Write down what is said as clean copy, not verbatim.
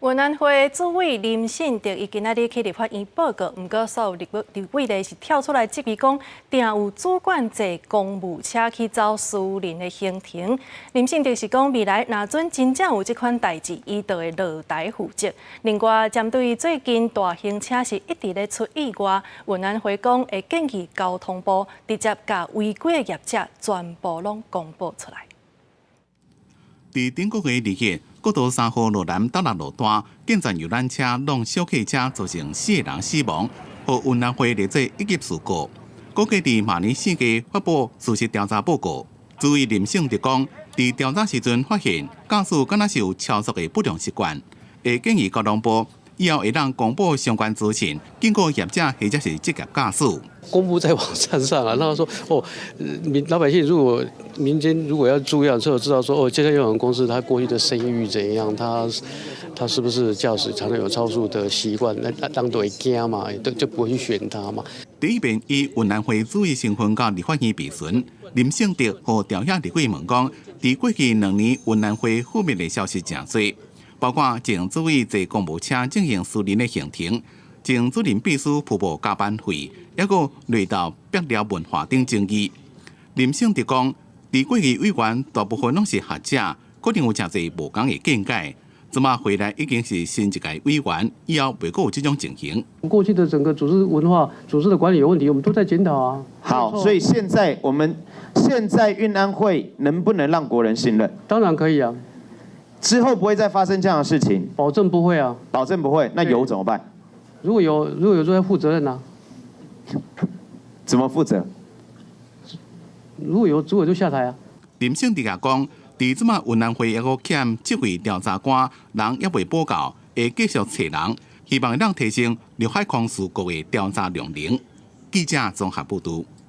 運安會主委林信德伊今仔日去立法院報告，毋過所有立委咧是跳出來質疑講，定有主管坐公務車去走私人的行程。林信德是講未來若準真正有這款代誌，伊就會落台負責。另外，針對最近大型車是一直咧出意外，運安會講會建議交通部直接共違規的業者全部攏公布出來。佇頂個月2日，國道3號路南斗六路段，警站遊覽車挵小客車，造成四个人死亡，予運安會列做一級事故。估計佇明年4月發布事實調查報告。主委林聖德講，佇調查時陣發現駕駛敢若是有超速的不良習慣，會建議交通部以後會當公布相關資訊，警告業者或者是職業駕駛。公布在網站上啊，然後說哦，民老百姓如果民間如果要注意啊，就知道說哦，這家遊覽公司他過去的聲譽怎樣，他是不是駕駛常常有超速的習慣，那當都會驚嘛，就不會去選他嘛。第一遍以運安會主委身份到立法院備詢，林聖德予朝野立委問講，佇過去2年運安會負面的消息誠濟，包括前主委坐公務車進行私人的行程，前主任秘書鋪報加班費，抑閣累到筆寮文化等爭議。林聖德講，佇過去委員大部分攏是學者，可能有誠濟無仝的見解。這馬回來已經是新一屆委員，以後袂閣有這種情形。過去的整個組織文化、組織的管理有問題，我們都在檢討啊。好，所以現在我們現在運安會能不能讓國人信任？當然可以啊。之後不會再發生這樣的事情？保證不會啊。保證不會，那有怎麼辦？如果有，就要負責任啊。怎麼負責？如果有，主委就下台啊。林聖德也講，佇這馬運安會抑閣欠這位調查官人猶未補夠，會繼續揣人，希望會當提升陸海空事故的調查量能。記者綜合報導。